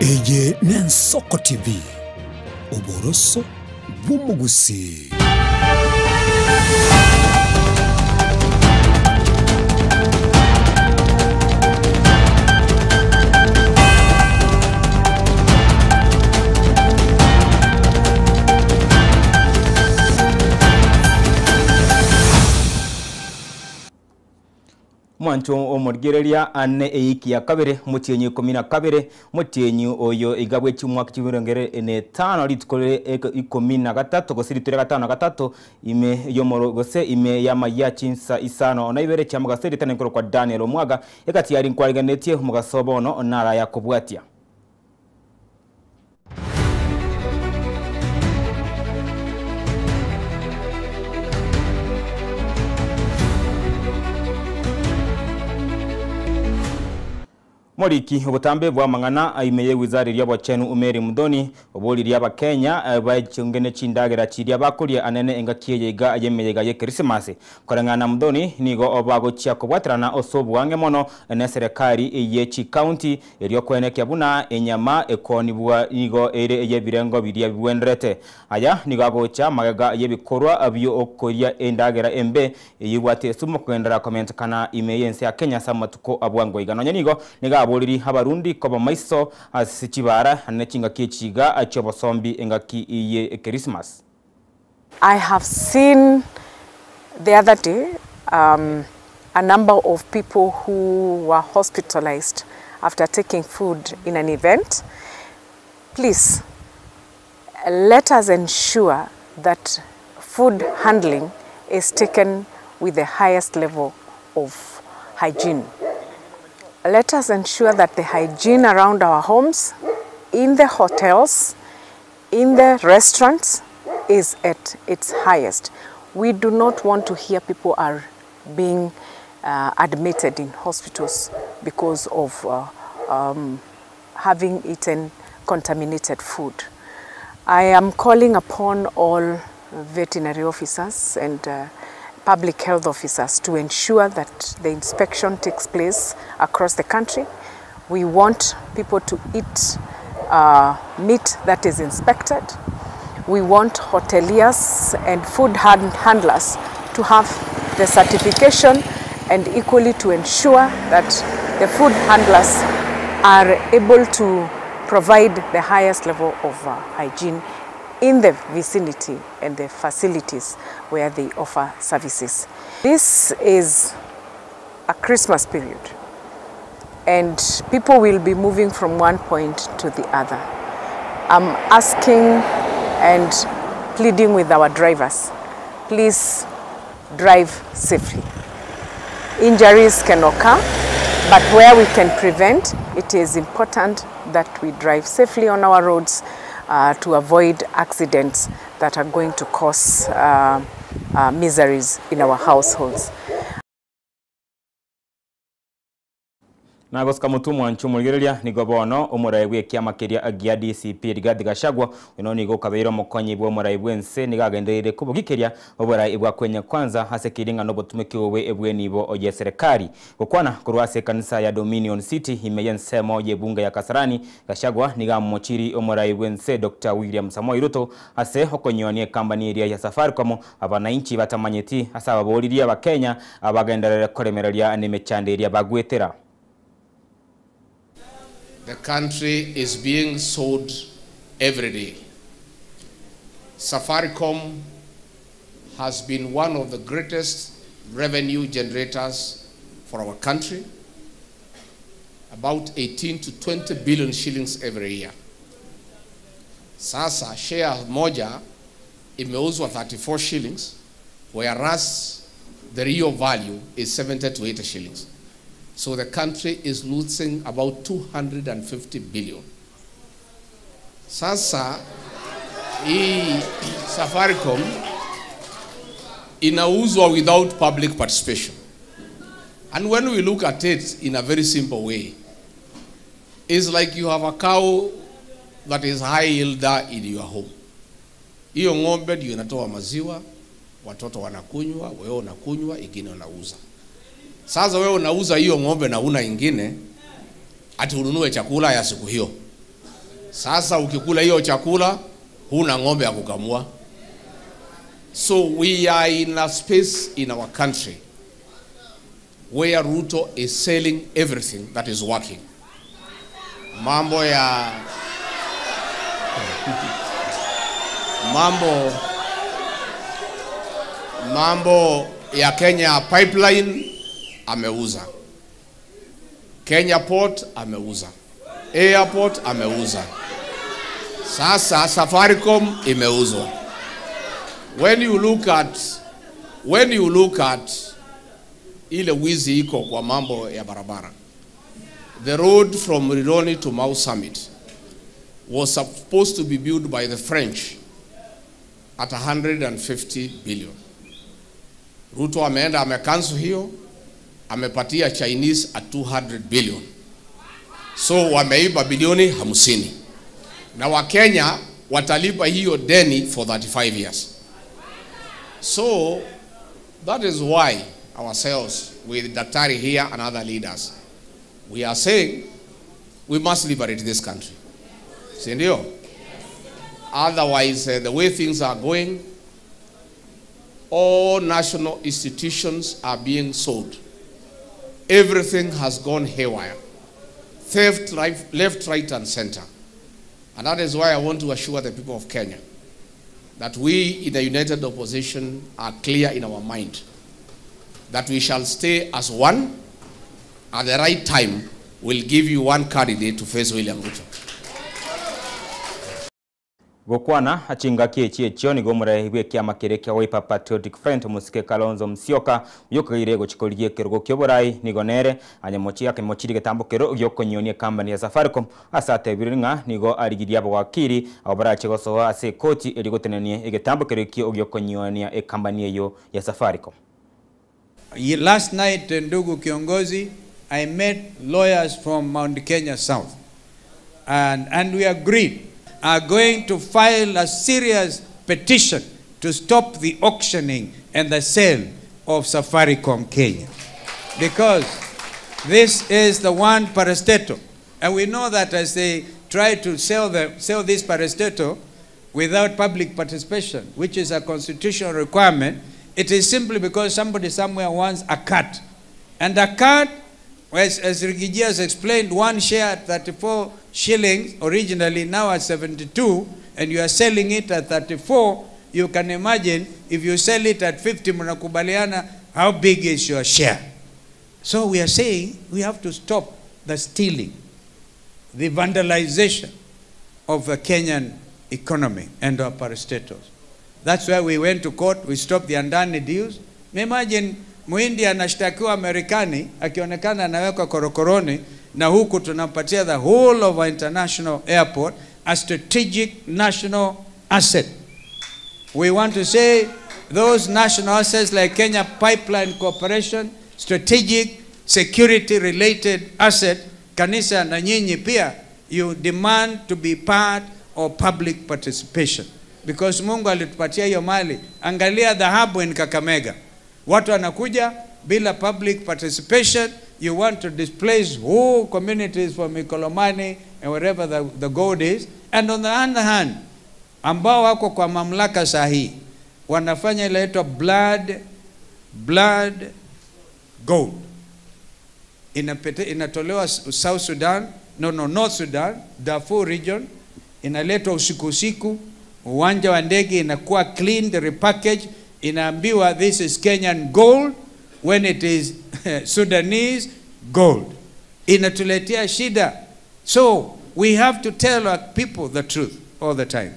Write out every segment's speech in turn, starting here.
Eye n'Ensoko TV, oboroso bw'omogusii. Omwancho omorigereria ane eyiki ya kabere, omotienyi 12, omotienyi oyo iga bwe chimwaka chimirongo ere na etano, rituko rire 13 gose rituko ria gatano na gatato ime y'omoro gose ime y'amayia chinsa isano na ibere chi'amogaso eritana nkorokwa Daniel Omwaga, egati yari nkwariganetie omogaso bono naraya kobwatia. Moriki obotambe bw'amang'ana ime y'ewizara eria y'obochenu Mary Muthoni oboririe Abakenya baechunge ne chindagera chiria bakoria anene engaki eye iga y'emeyega y'Ekerisimasi. Koreng'ana na Muthoni nigo bagochia kobwaterana ase oboang'e mono neserekari ye chikaunti Erio kwenekia buna enyama ekoonigwa nigo ere ey'ebirengo biria bigwenerete. Aya nigo agocha magega y'ebikorwa bi'okoria endagera embe eyebwate esumo kogenderera komentekana ime y'ense ya Kenya ase amatuko a bwango iga. Nonya nigo nigo aboriri abarundi koba maiso ase chibara ne chingaki echi iga chi'obosombi engaki y'Ekerisimasi. I have seen the other day um, a number of people who were hospitalized after taking food in an event. Please, let us ensure that food handling is taken with the highest level of hygiene. Let us ensure that the hygiene around our homes, in the hotels, in the restaurants is at its highest. We do not want to hear people are being uh, admitted in hospitals because of uh, um, having eaten contaminated food. I am calling upon all veterinary officers and uh, public health officers to ensure that the inspection takes place across the country. We want people to eat uh, meat that is inspected. We want hoteliers and food hand handlers to have the certification and equally to ensure that the food handlers are able to provide the highest level of uh, hygiene in the vicinity and the facilities where they offer services. This is a Christmas period and people will be moving from one point to the other. I'm asking and pleading with our drivers, please drive safely. Injuries can occur, but where we can prevent, it is important that we drive safely on our roads uh, to avoid accidents that are going to cause uh, uh, miseries in our households. Nagosika motwe omwancho omorigereria, nigo bono omorai bw'ekiama keria gia DCP Rigathi Gachagua, oyio nigo okabeire omokonyi bw'omorai bw'ense, nigo agendereire kobogikeria oborai bwa Kenya Kwanza ase ekeria ng'a nobotumeki obobe bw'enibo y'eserekari. Gokwana korwa ase ekanisa ya Dominion City ime y'ensemo y'ebunge ya Kasarani, Gachagua nigo amochiri omorai bw'ense Doctor William Samoei Ruto ase okonyonia ekambani eria ya Safaricom abanainchi batamanyeti ase ababoririe abakenya bagenderere koremereria nemechando eria bagwetera. The country is being sold every day. Safaricom has been one of the greatest revenue generators for our country, about 18 to 20 billion shillings every year. Sasa share moja imeuzwa 34 shillings whereas the real value is 70 to 80 shillings. So the country is losing about 250 billion. Sasa hii Safaricom inauzwa without public participation. And when we look at it in a very simple way, it's like you have a cow that is high yielder in your home. Hiyo ng'ombe ndio inatoa maziwa, watoto wanakunywa, wewe unakunywa, ingine unauza. Sasa wewe unauza hiyo ng'ombe na una ingine, ati ununue chakula ya siku hiyo. Sasa ukikula hiyo chakula huna ng'ombe ya kukamua. So we are in a space in our country where Ruto is selling everything that is working. Mambo ya mambo mambo ya Kenya Pipeline ameuza, Kenya Port ameuza, Airport ameuza, sasa Safaricom imeuzwa. When you look at, when you look at ile wizi iko kwa mambo ya barabara, the road from Rironi to Mau Summit was supposed to be built by the French at 150 billion. Ruto ameenda amecancel hiyo, amepatia Chinese at 200 billion. So wameiba bilioni 50 na Wakenya watalipa hiyo deni for 35 years. So that is why ourselves with Daktari here and other leaders, we are saying we must liberate this country. Si ndio? Otherwise, the way things are going, all national institutions are being sold. Everything has gone haywire. Theft, right, left, right, and center. And that is why I want to assure the people of Kenya that we in the United Opposition are clear in our mind that we shall stay as one. At the right time, we'll give you one candidate to face William Ruto. Gokwana achingaki echi echio nigo omorahi bwa ekiama keria kia Wiper Patriotic Front omosike Kalonzo Musyoka oyokageire gochikorigia ekerogo kia oborai nigo nere anyamochi akemochiri egetambo kero giokonyonia ecompany ya Safaricom ase atebire ng'a nigo arigirie abawakiri abo barache gosoa ase ekoti eri gotenenia egetambo kero ekio giokonyonia ecompany eyo ya Safaricom. Last night, ndugu kiongozi, I met lawyers from Mount Kenya South, and we agreed are going to file a serious petition to stop the auctioning and the sale of Safaricom Kenya. Because this is the one parastatal. And we know that as they try to sell this parastatal without public participation, which is a constitutional requirement, it is simply because somebody somewhere wants a cut. And a cut, as Riggy G has explained, one share at 34 shillings originally, now at 72, and you are selling it at 34, you can imagine if you sell it at 50, mnakubaliana, how big is your share? So we are saying we have to stop the stealing, the vandalization of the Kenyan economy and our parastatals. That's why we went to court, we stopped the Adani deals. Imagine Muhindi anashtakiwa Marekani, akionekana anawekwa korokoroni, na huku tunampatia the whole of our international airport a strategic national asset. We want to say those national assets like Kenya Pipeline Corporation, strategic security related asset, kanisa na nyinyi pia, you demand to be part of public participation. Because Mungu alitupatia hiyo mali. Angalia dhahabu in Kakamega. Watu wanakuja bila public participation. You want to displace whole communities from Ikolomani and wherever the gold is. And on the other hand, ambao wako kwa mamlaka sahihi wanafanya ile inaitwa blood gold. Inatolewa South Sudan, no, no, North Sudan, Darfur region, inaletwa usiku usiku, uwanja wa ndege inakuwa cleaned, repackaged, inaambiwa this is Kenyan gold when it is Sudanese gold. Inatuletea shida. So we have to tell our people the truth all the time.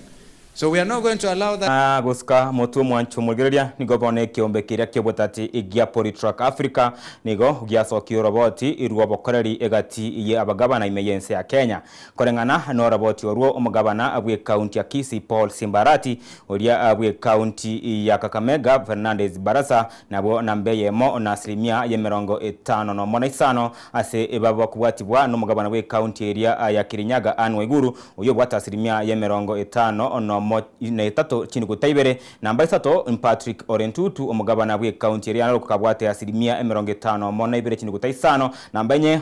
So we are not going to allow that. Gusika mutu mwanchu mugireria nigo bone kiombe kiria kiobotati igia Polytruck Africa nigo giacokio roboti irwo bokoreri egati ye abagabana imeyense ya Kenya koreng'ana no roboti orwo omugabana abwe county ya Kisii Paul Simbarati oria abwe county ya Kakamega Fernandez Barasa nabo nambeyemo na asilimia ye 55 ase ebaba kubwatibwa no mugabana we county area ya Kirinyaga Anne Waiguru uyo bwata asilimia ye 51. omo na etato chinuguta ibere. Namba isato Patrick Ole Ntutu, omogabana bw'ekaunti eria ya Narok, kabwate asilimia 52 chinuguta isano. Namba enye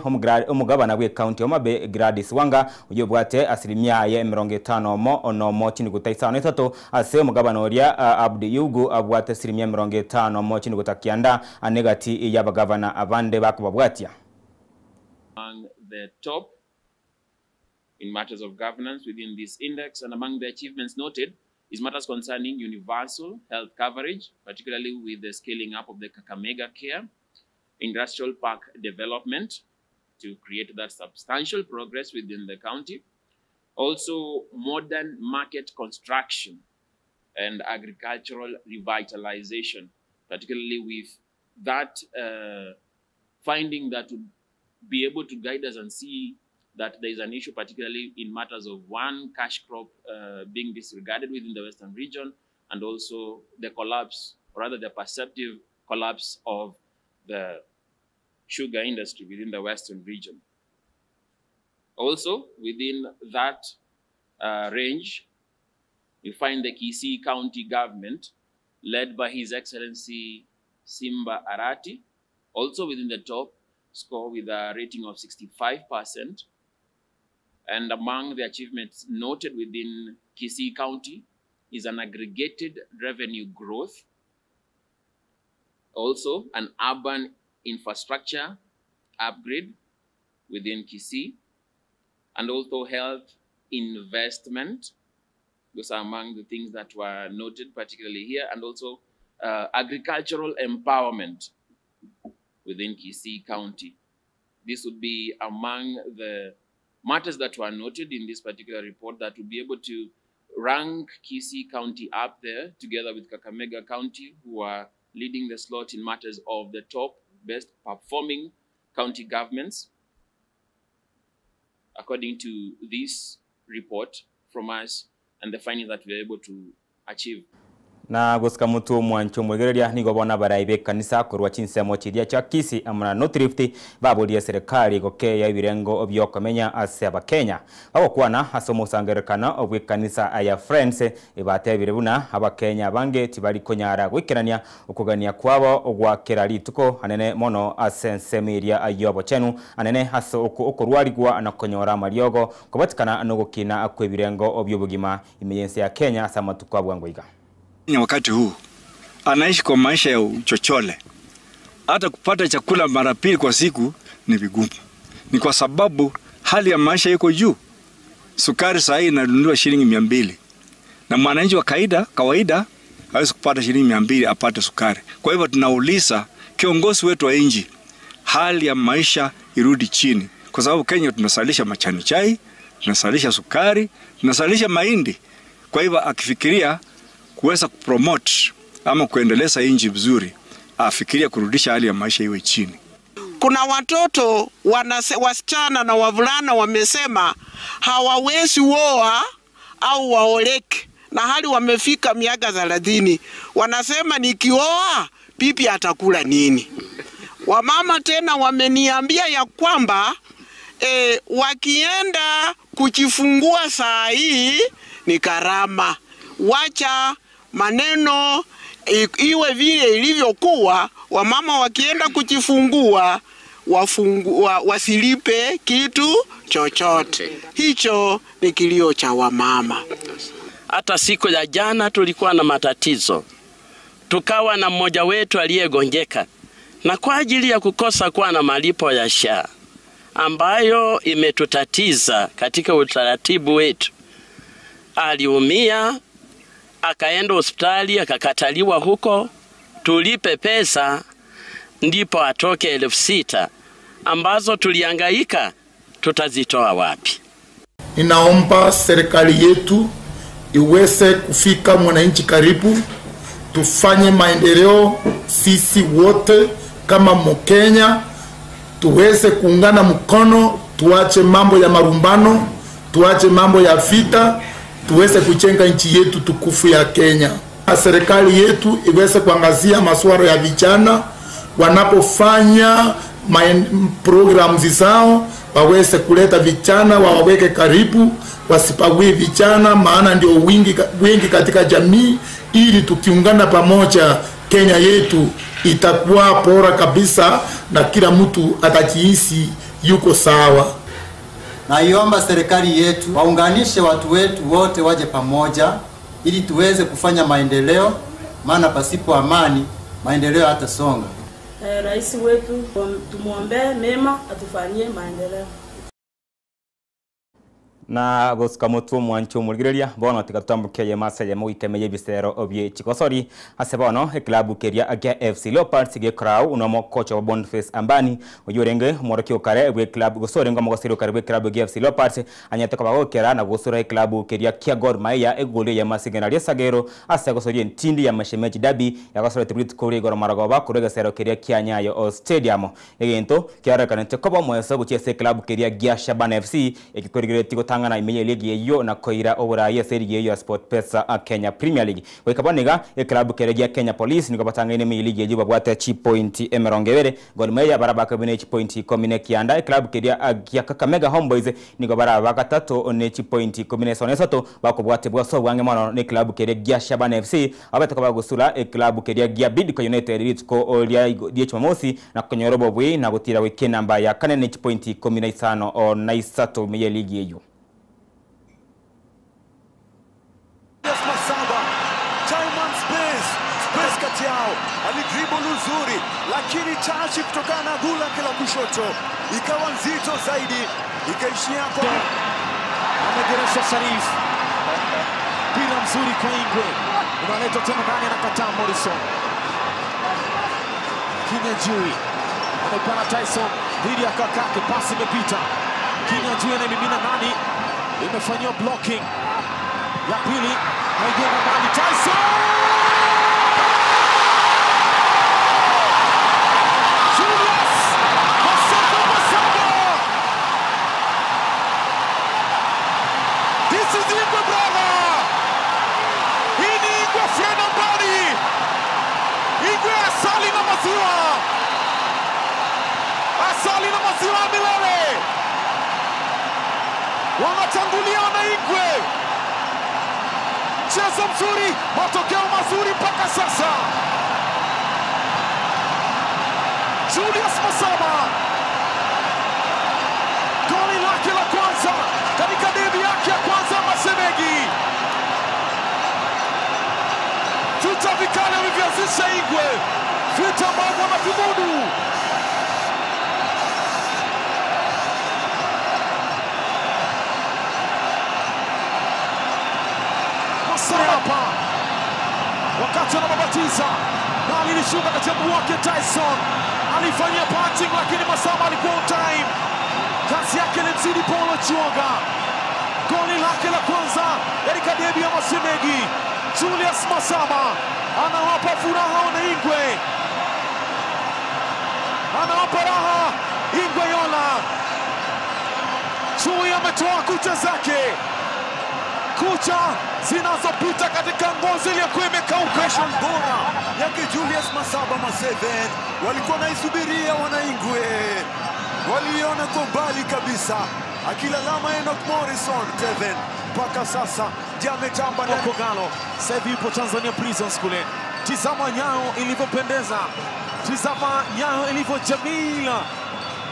omogabana bw'ekaunti ya Homa Bay Gladys Wanga, oyio obwate asilimia aye 51 chinuguta isano isato. Ase omogabana oria Abdi Yugu abwate asilimia 51 chinuguta kianda, ane gati y'abagavana abande bakobabwatia. Among the top in matters of governance within this index, and among the achievements noted is matters concerning universal health coverage, particularly with the scaling up of the Kakamega Care, industrial park development to create that substantial progress within the county, also modern market construction and agricultural revitalization, particularly with that finding that would be able to guide us and see that there is an issue, particularly in matters of one cash crop being disregarded within the Western region, and also the collapse, or rather the perceptive collapse of the sugar industry within the Western region. Also, within that range, you find the Kisii County government, led by His Excellency Simba Arati, also within the top score with a rating of 65%. And among the achievements noted within Kisii County is an aggregated revenue growth, also an urban infrastructure upgrade within Kisii, and also health investment. Those are among the things that were noted, particularly here, and also agricultural empowerment within Kisii County. This would be among the matters that were noted in this particular report that would be able to rank Kisii County up there together with Kakamega County, who are leading the slot in matters of the top best performing county governments, according to this report from us and the findings that we are able to achieve. Na gosika mutu omwancho omwegereria nigo bono abarai b'ekanisa korwa chinsemo chiria chia Kisii amo na North Rift baborie serikali gokeya ebirengo biokomenya ase abakenya. Bagokwana ase omosangererekano obw'ekanisa aya Friends, ebatebire buna abakenya abange tibari konyara goikerania okogania kwabo ogwakera rituko anene mono ase ensemo eria y'obochenu anene ase okorwarigwa na konyora amariogo kobatikana nogokina kw'ebirengo by'obogima ime y'ense ya Kenya ase amatuko abwango iga. Wakati huu anaishi kwa maisha ya uchochole, hata kupata chakula mara pili kwa siku ni vigumu. Ni kwa sababu hali ya maisha iko juu. Sukari saa hii inanunuliwa shilingi 200, na mwananchi wa kawaida hawezi kupata shilingi 200 apate sukari. Kwa hivyo tunauliza kiongozi wetu wa nchi, hali ya maisha irudi chini, kwa sababu Kenya tunasalisha majani chai, tunasalisha sukari, tunasalisha mahindi. Kwa hivyo akifikiria kuweza kupromote ama kuendeleza nchi vizuri, afikiria kurudisha hali ya maisha iwe chini. Kuna watoto wasichana na wavulana wamesema hawawezi oa au waoleke, na hali wamefika miaka 30. Wanasema nikioa bibi atakula nini? Wamama tena wameniambia ya kwamba wakienda kujifungua saa hii ni gharama. Wacha maneno iwe vile ilivyokuwa, wamama wakienda kujifungua wasilipe kitu chochote. Hicho ni kilio cha wamama. Hata siku ya jana tulikuwa na matatizo, tukawa na mmoja wetu aliyegonjeka, na kwa ajili ya kukosa kuwa na malipo ya SHA ambayo imetutatiza katika utaratibu wetu, aliumia akaenda hospitali akakataliwa huko, tulipe pesa ndipo atoke 6,000 ambazo tulihangaika tutazitoa wapi? Ninaomba serikali yetu iweze kufika mwananchi karibu, tufanye maendeleo sisi wote kama Mkenya, tuweze kuungana mkono, tuache mambo ya marumbano, tuache mambo ya vita, tuweze kujenga nchi yetu tukufu ya Kenya. Serikali yetu iweze kuangazia masuala ya vijana wanapofanya programs zao, waweze kuleta vijana wawaweke karibu, wasibague vijana, maana ndio wingi, wengi katika jamii, ili tukiungana pamoja Kenya yetu itakuwa bora kabisa na kila mtu atajihisi yuko sawa. Naiomba serikali yetu waunganishe watu wetu wote waje pamoja ili tuweze kufanya maendeleo, maana pasipo amani maendeleo hatasonga. Rais wetu tumwombee mema, atufanyie maendeleo. Na gosuka motwe omwancho omorigereria bono tiga totamboke mase eyemo goikemia ebisero bie chigosori ase bono eklabu keria gia FC Leopards gekorau unomo kocha wa Boniface Ambani oywo orenge omworokia okare bwe club gose orenge omogoseri okare bwe club gia FC Leopards anyete koba gokera na gosora eklabu keria kia Gor Mahia egoli eyemo ase eng'ena riesagero ase gosoria entindi ya mashemeji derby yagosorete rituko ria igoro marogoba korwa egesero keria kia Nyayo Stadium egento kiarorekanete koba omoeso gochia ase eklabu keria gia Shabana FC ekikorigeretie gotang'ana ime ya ligi eyio na koira oborai ase ligi eyio ya SportPesa Kenya Premier League. Goika bono iga, eklabu keria gia Kenya Police nigo batang'aine ime ya ligi eyio babwate chipointi emerongo ebere, Gor Mahia barabakabwe ne chipointi ikomi na ekianda, eklabu keria gia Kakamega Homeboyz nigo baraba bagatato ne chipointi ikomi na isano na isato bakobwatibwa ase obwange mono ne eklabu keria gia Shabana FC abete koba gosura eklabu keria gia Bidco United rituko ria rie Jumamosi na konyora obobui na gotira goika enamba ya kane ne chipointi ikomi na isano na isato ime ye ligi eyio. Masaba, time and space, space kati yao, alidribble uzuri, lakini chachi kutokana na gula lake la kushoto ikawa nzito zaidi, ikaishia kwa Amegeresha Sharif, mpira mzuri kwa Ingwe, unaletwa tena ndani, anakataa Morrison. Kinyanjui amepana Tyson dhidi ya kakake, pasi imepita. Kinyanjui anaimimina ndani, imefanyiwa blocking ya pili, naijenga ndani Tyson! Julius Masaba Masaba! This is Ingwe brother! Hii ni Ingwe Fred Ambani! Ingwe asali na maziwa! Asali na maziwa ya milele! Wanatangulia na Ingwe! Mchezo mzuri, matokeo mazuri mpaka sasa. Julius Masaba, goli lake la kwanza katika debi yake ya kwanza Masemegi. Vita vikali alivyoanzisha Ingwe, vita ambavyo wanavimudu. Masaba wakati wanababatiza bali ilishuka katika mguu wake Tyson, alifanyia punching, lakini Masaba alikuwa on time. Kasi yake ilimzidi Paulo Chioga. Goli lake la kwanza katika debi ya Masemegi, Julius Masaba anawapa furaha wanaingwe, anawapa raha Ingwe Yola. Chui ametoa kucha zake, kucha zinazopita katika ngozi iliyokuwa imekauka. Bora yake Julius Masaba Maseven, walikuwa naisubiria wanaingwe, waliona kwa mbali kabisa, akilalama Enoch Morrison Seven mpaka sasa ndiye ametamba na Kogalo sasa hivi yupo Tanzania Prisons kule. Tizama nyayo ilivyopendeza, tizama nyayo ilivyo jamila,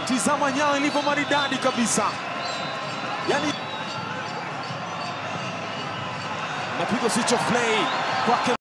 tizama nyayo ilivyo maridadi kabisa, yani napiga switch of play kwake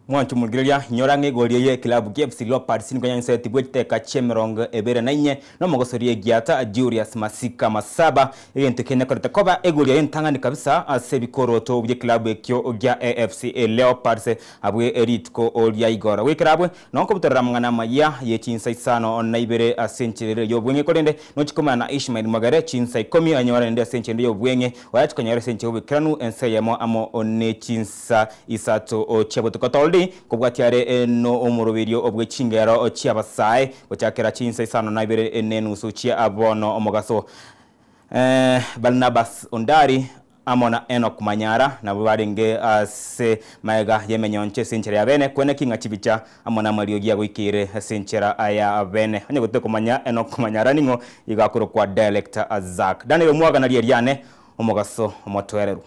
Mwancho murigereria nyora ng'egori eye eklabu kia FC Leopards nigo yansetibwe chiteka chia emerongo ebere na inye na omogosoria egiata Julius Masika Masaba egento kende korete koba egori eye entang'ani kabisa ase ebikoroto bia eklabu ekio gia AFC Leopards abwe erituko ria igoro goikera abwe nonkobutorera amang'ana amaya ye chinsa isano na ibere ase encherero ya obweng'e korende nochikomana na Ishmael Mogere chinsa ikomi anyora rende ase encherero ya obweng'e oyachikonyora ase enchera oboikeranu ense eyemo amo ne chinsa isato chia botuko toldi kobwatiare no omoroberio obwe chingero chia basae gochakera chinsa isano na ibere nenusu chia abono omogaso Barnabas Ondari amo na Enoch Manyara nabo barenge ase maega yemenyonche ase enchera ya bene kwene king'a chibicha amo na amariogi agoikire ase enchera aya bene onye gote komanya Enoch Manyara ning'o iga akorokwa Director Azak Daniel Mwaga na rieriane Omogaso omotoereru.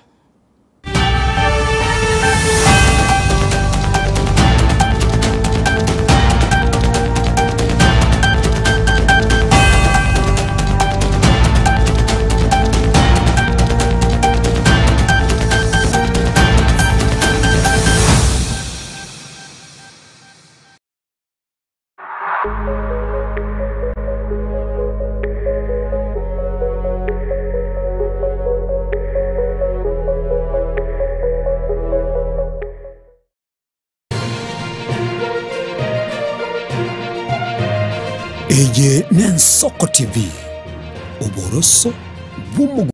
Eye n'Ensoko TV, oboroso bw'omogo.